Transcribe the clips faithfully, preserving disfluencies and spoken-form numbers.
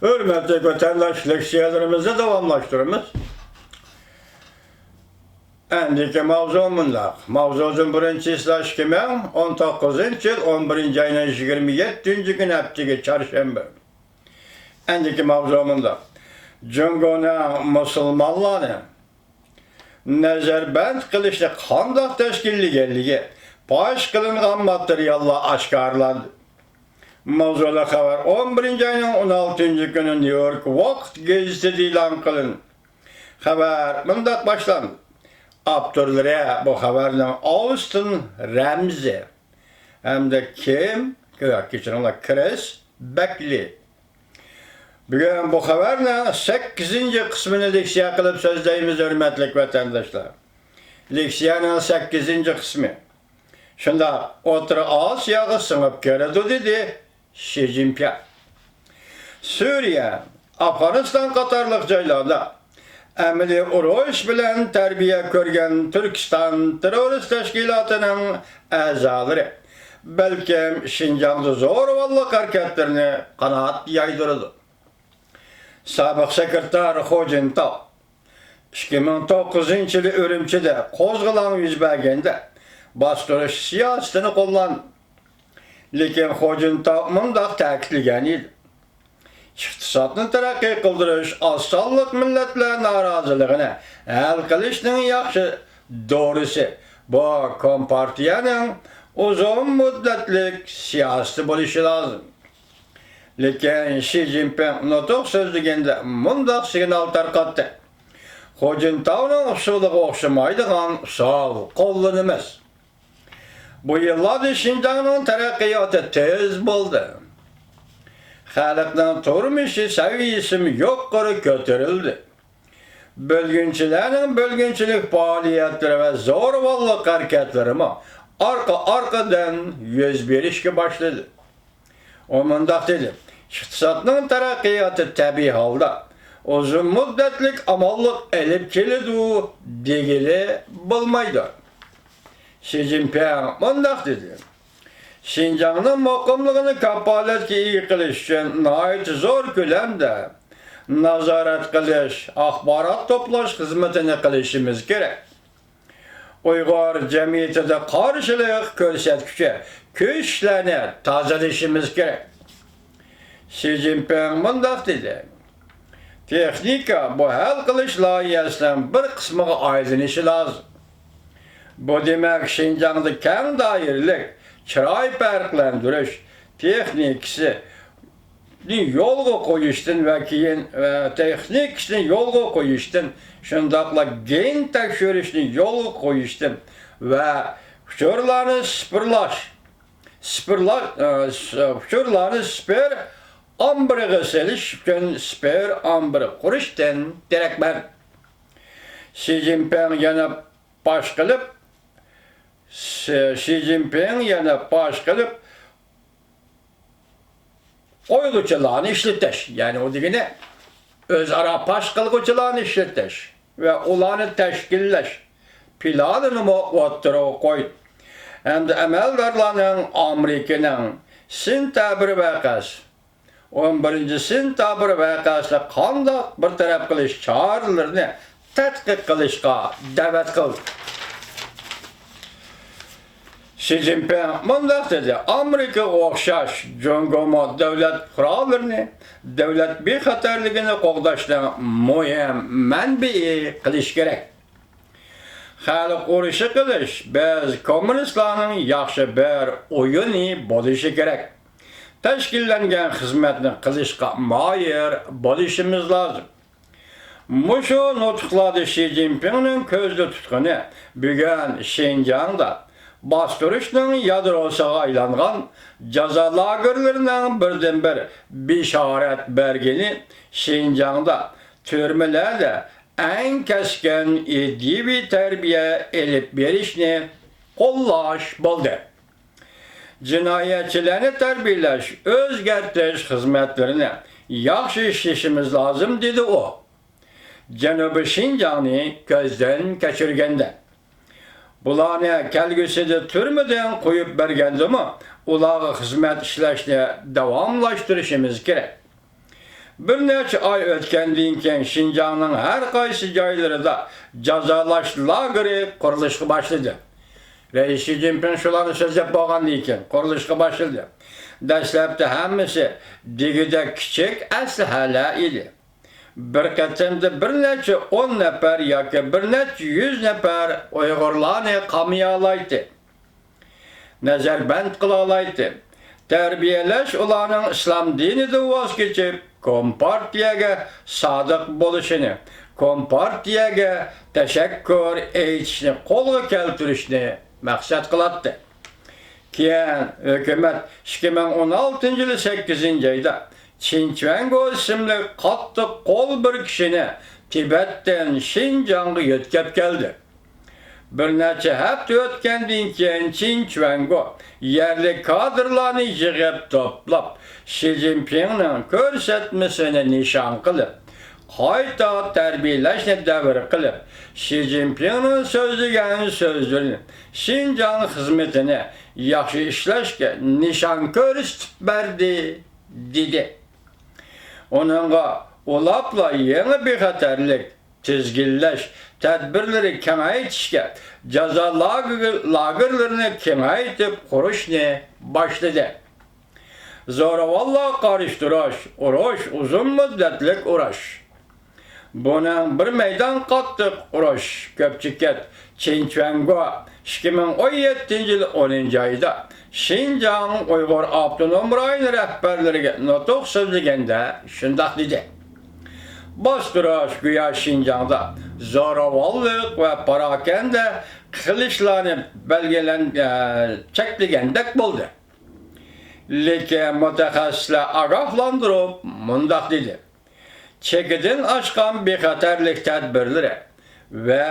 ھۆرمەتلىك ۋەتەنداش، لېكسىيەلىرىمىزنى داۋاملاشتۇرىمىز. ئەندىكى ماۋزۇ مۇنداق. ماۋزۇدىن بىرىنچى ئىسلاش ئىككى مىڭ ئون توققۇزىنچى يىل ئون بىرىنچى ئاينىڭ يىگىرمە يەتتىنچى كۈنى، ھەپتىگە چارشەنبە. ئەندىكى ماۋزۇ مۇنداق. جۇڭگونىڭ مۇسۇلمانلارنى نەزەربەند قىلىشنى قانداق تەشكىللىگەنلىكى پاش قىلىنغان ماتېرىياللار ئاشكارىلاندى. ماۋزۇلۇق خەۋەر ئون بىرىنچى ئاينىڭ ئون ئالتىنچى كۈنى نيۇ يورك ۋاقىت گېزىتىدە ئېلان قىلىندى. خەۋەر مۇنداق باشلاندى. ئاپتورلىرى بۇ خەۋەرنىڭ ئاۋستىن رەمزى ھەمدە كىم، كېچىرىڭلار، كرىس بەكلى. بۈگۈن بۇ خەۋەرنىڭ سەككىزىنچى قىسمىنى لېكسىيە قىلىپ سۆزلەيمىز، ھۆرمەتلىك ۋەتەنداشلار. لېكسىيەنىڭ سەككىزىنچى قىسمى. شۇنداق، ئوتتۇرا ئاسىياغا سىڭىپ كىرىدۇ، دېدى شى جىنپىڭ. سۈرىيە، ئافغانىستان قاتارلىق جايلاردا ئەمەلىي ئۇرۇش بىلەن تەربىيە كۆرگەن تۈركىستان تېررورىست تەشكىلاتىنىڭ ئەزالىرى بەلكىم شىنجاڭدا زورىۋاللىق ھەرىكەتلىرىنى قانات يايدۇرىدۇ. سابىق سېكرېتار خۇ جىنتاۋ ئىككى مىڭ توققۇزىنچى يىلى ئۈرۈمچىدە قوزغىلاڭ يۈز بەرگەندە باستۇرۇش سىياسىتىنى قوللاندى. لېكىن خۇ جىنتاۋ مۇنداق تەكىتلىگەن ئىدى. ئىقتىسادنى تەرەققىي قىلدۇرۇش ئاز سانلىق مىللەتلەر نارازىلىقىنى ھەل قىلىشنىڭ ياخشى دورىسى بۇ كومپارتىيەنىڭ ئۇزۇن مۇددەتلىك سىياسىتى بولۇشى لازىم. لېكىن شى جىنپىڭ نۇتۇق سۆزلىگەندە مۇنداق سىگنال تارقاتتى. خۇ جىنتاۋنىڭ ئۇسۇلىغا ئوخشىمايدىغان ئۇسۇل قوللىنىمىز. بۇ يىللاردا شىنجاڭنىڭ تەرەققىياتى تېز بولدى. خەلقنىڭ تۇرمۇشى سەۋىيەسىمۇ يۇقىرى كۆتۈرۈلدى. بۆلگۈنچىلەرنىڭ بۆلگۈنچىلىك پائالىيەتلىرى ۋە زورىۋاللىق ھەرىكەتلىرىمۇ ئارقا-ئارقىدىن يۈز بېرىشكە باشلىدى. ئۇ مۇنداق دېدى، ئىقتىسادنىڭ تەرەققىياتى تەبىئىي ھالدا ئۇزۇن مۇددەتلىك ئامانلىق ئېلىپ كېلىدۇ دېگىلى بولمايدۇ. شى جىنپىڭ مۇنداق دېدى، شىنجاڭنىڭ مۇقىملىقىنى كاپالەتكە ئىگە قىلىش ئۈچۈن ناھايىتى زور كۆلەمدە نازارەت قىلىش، ئاخبارات توپلاش خىزمىتىنى قىلىشىمىز كېرەك. ئۇيغۇر جەمئىيىتىدە قارشىلىق كۆرسەتكۈچى كۈچلەرنى تازىلىشىمىز كېرەك. شى جىنپىڭ مۇنداق دېدى، تېخنىكا بۇ ھەل قىلىش لايىھەسىنىڭ بىر قىسمىغا ئايلىنىشى لازىم. بۇ دېمەك، شىنجاڭدا كەڭ دائىرىلىك چىراي پەرقلەندۈرۈش تېخنىكىسى يولغا قويۇشتىن ۋە كېيىن، ۋە تېخنىكىسىنى يولغا قويۇشتىن، شۇنداقلا گېن تەكشۈرۈشنى يولغا قويۇشتىن ۋە ئۇچۇرلارنى شىفىرلاش، شىفىرلاش، ئە، ش-، ئۇچۇرلارنى شىفىر ئامبىرىغا سېلىش ئۈچۈن شىفىر ئامبىرى قۇرۇشتىن دېرەكمەن. شى جىنپىڭ يەنە پاش قىلىپ، شى، شى جىنپىڭ يەنە پاش قىلىپ، قويغۇچىلارنى ئىشلىتىش، يەنى ئۇ دېگىنى ئۆزئارا پاش قىلغۇچىلارنى ئىشلىتىش ۋە ئۇلارنى تەشكىللەش پىلانىنىمۇ ئوتتۇرىغا قويدى ھەمدە ئەمەلدارلارنىڭ ئامېرىكىنىڭ سېنتەبىر ۋەقەسى، ئون بىرىنچى سېنتەبىر ۋەقەسىنى قانداق بىر تەرەپ قىلىش چارىلىرىنى تەتقىق قىلىشقا دەۋەت قىلدى. شى جىنپىڭ مۇنداق دېدى، ئامېرىكىغا ئوخشاش جۇڭگومۇ دۆلەت پۇقرالىرىنى دۆلەت بىخەتەرلىكىنى قوغداشنىڭ مۇھىم مەنبىئى قىلىش كېرەك. خەلق ئۇرۇشى قىلىش بىز كوممۇنىستلارنىڭ ياخشى بىر ئويۇنى بولۇشى كېرەك. تەشكىللەنگەن خىزمەتنى قىلىشقا ماھىر بولۇشىمىز لازىم. مۇشۇ نۇتۇقلاردا شى جىنپىڭنىڭ كۆزدە تۇتقىنى بۈگۈن شىنجاڭدا باستۇرۇشنىڭ يادروسىغا ئايلانغان جازا لاگېرلىرىنىڭ بىردىنبىر بېشارەت بەرگىنى شىنجاڭدا تۈرمىلەردە ئەڭ كەسكىن ئىدىيىۋى تەربىيە ئېلىپ بېرىشنى قوللاش بولدى. جىنايەتچىلەرنى تەربىيەلەش، ئۆزگەرتىش خىزمەتلىرىنى ياخشى ئىشلىشىمىز لازىم، دېدى ئۇ. جەنۇبىي شىنجاڭنى كۆزدىن كەچۈرگەندە، بۇلارنى كەلگۈسىدە تۈرمىدىن قويۇپ بەرگەندىمۇ، ئۇلارغا خىزمەت ئىشلەشنى داۋاملاشتۇرۇشىمىز كېرەك. بىر نەچچە ئاي ئۆتكەندىن كېيىن، شىنجاڭنىڭ ھەر قايسى جايلىرىدا جازالاش لاگېرى قۇرۇلۇشقا باشلىدى. رەئىس شى جىنپىڭ شۇلارنى سۆزلەپ بولغاندىن كېيىن، قۇرۇلۇشقا باشلىدى. دەسلەپتە ھەممىسى دېگۈدەك كىچىك ئەسلىھەلەر ئىدى. بىر قېتىمدا بىر نەچچە ئون نەپەر ياكى بىر نەچچە يۈز نەپەر ئۇيغۇرلارنى قامىيالايتتى. نەزەربەند قىلالايتتى. تەربىيەلەش ئۇلارنىڭ ئىسلام دىنىدىن ۋاز كېچىپ، كومپارتىيەگە سادىق بولۇشىنى، كومپارتىيەگە تەشەككۈر ئېيتىشنى قولغا كەلتۈرۈشنى مەقسەت قىلاتتى. كېيىن ھۆكۈمەت ئىككى مىڭ ئون ئالتىنچى يىلى سەككىزىنچى ئايدا چىن چۈەنگو ئىسىملىك قاتتىق قول بىر كىشىنى تىبەتتىن شىنجاڭغا يۆتكەپ كەلدى. بىر نەچچە ھەپتە ئۆتكەندىن كېيىن، چىن چۈەنگو يەرلىك كادىرلارنى يىغىپ توپلاپ، شى جىنپىڭنىڭ كۆرسەتمىسىنى نىشان قىلىپ، قايتا تەربىيەلەشنى دەۋر قىلىپ، شى جىنپىڭنىڭ سۆزلىگەن سۆزلىرىنى، شىنجاڭ خىزمىتىنى ياخشى ئىشلەشكە نىشان كۆرسىتىپ بەردى، دېدى. ئۇنىڭغا ئۇلاپلا يېڭى بىخەتەرلىك تىزگىنلەش تەدبىرلىرى كېڭەيتىشكە، جازا لاگېر-، لاگېرلىرىنى كېڭەيتىپ قۇرۇشنى باشلىدى. زوراۋانلارغا قارشى تۇرۇش، ئۇرۇش ئۇزۇن مۇددەتلىك ئۇرۇش. بۇنىڭ بىر مەيدان قاتتىق ئۇرۇش، كۆپچىكەت، چىن چۈەنگو ئىككى مىڭ ئون يەتتىنچى يىل ئونىنچى ئايدا شىنجاڭ ئۇيغۇر ئاپتونوم رايونى رەھبەرلىرىگە نۇتۇق سۆزلىگەندە شۇنداق دېدى: باستۇرۇش گويا شىنجاڭدا زوراۋانلىق ۋە پاراكەندە قىلىشلارنى بەلگىلەن-، ئە، چەكلىگەندەك بولدى. لېكىن مۇتەخەسسىسلەر ئاگاھلاندۇرۇپ مۇنداق دېدى: چېكىدىن ئاشقان بىخەتەرلىك تەدبىرلىرى ۋە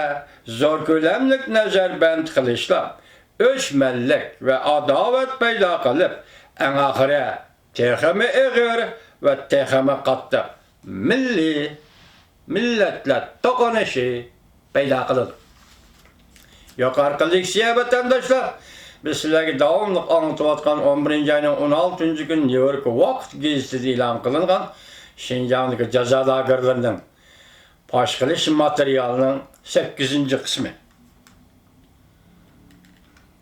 زور كۆلەملىك نەزەربەند قىلىشلار ئۆچمەنلىك ۋە ئاداۋەت پەيدا قىلىپ، ئەڭ ئاخىرى تېخىمۇ ئېغىر ۋە تېخىمۇ قاتتىق مىللىي، مىللەتلەر توقۇنۇشى پەيدا قىلىدۇ. يۇقىرىقى لېكسىيە، ۋەتەنداشلار، بىز سىلەرگە داۋاملىق ئاڭلىتىۋاتقان ئون بىرىنچى ئاينىڭ ئون ئالتىنچى كۈنى نيۇ يورك ۋاقىت گېزىتىدە ئېلان قىلىنغان شىنجاڭدىكى جازا لاگېرلىرىنىڭ پاش قىلىش ماتېرىيالىنىڭ سەككىزىنچى قىسمى.